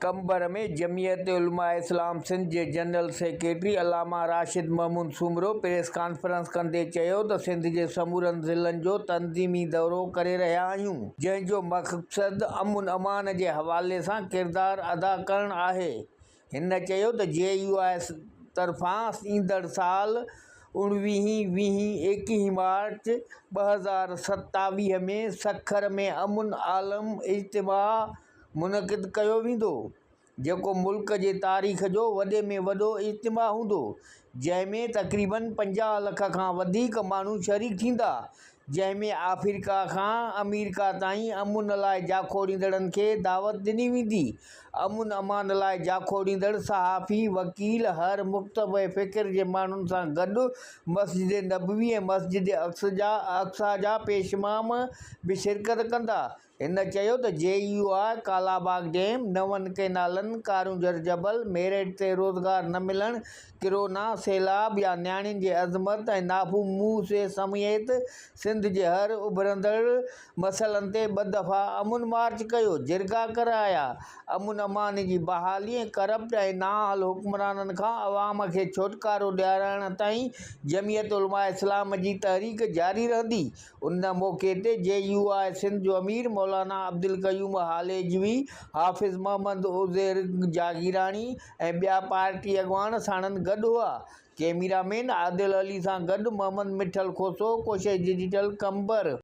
قمبر ۾ جمعيت علماء اسلام سنڌ جي general secretary علامه Rashid Mahmood Soomro press conference ڪندي چيو ته سنڌ جي سمورن ضلعن جو تنظيمي دورو ڪري رهيا آهيون جنهن جو مقصد امن امان جي حوالي سان ڪردار ادا ڪرڻ آهي هن چيو ته جي يو آء طرفان ايندڙ سال اڻويهين، ويهين، ايڪيهين مارچ 2027 ۾ سکر ۾ امن عالم اجتماع منعقد ڪيو ويندو، جيڪو ملڪ جي تاريخ جو وڏي ۾ وڏو اجتماع هوندو، جنهن ۾ تقريبن 50 لک کان وڌيڪ ماڻهو شريڪ ٿيندا، جنهن ۾ آفريڪا کان آمريڪا تائين امن لاء جاکوڙيندڙن کي دعوت ڏني ويندي. امن امان لاء جاکوڙيندڙ صحافي، وڪيل، هر مڪتبه فڪر جي ماڻهن سان گڏ مسجد نبوي ۽ مسجد اقصيٰ جا پيش امام به شرڪت ڪندا. هن چيو ته جي يو آء ڪالاباغ ڊيم، نون ڪئنالن، ڪارونجهر جبل، ميرٽ تي روزگار نه ملڻ، ڪرونا، سيلاب يا نياڻين جي عظمت ۽ نافوموسي سميت سنڌ جي هر اڀرندڙ مسئلن تي ٻه دفعا امن مارچ ڪيو، جرڳا ڪرايا، امن امان جي بحالي ۽ ڪرپٽ ۽ نااهل حڪمرانن کان عوام کي ڇوٽڪارو ڏيارائڻ تائين جمعيت علماء اسلام جي تحريڪ جاري رهندي. ان موقعي تي جي يو آء سنڌ جو امير مولانا عبدالقيوم هاليجوي، حافظ محمد عزير جاگيراڻي ۽ ٻيا پارٽي اڳواڻ ساڻن گڏ هئا. ڪئميرا مين عادل علي سان گڏ محمد مٺل کوسو، ڪوشش ڊجيٽل، قمبر.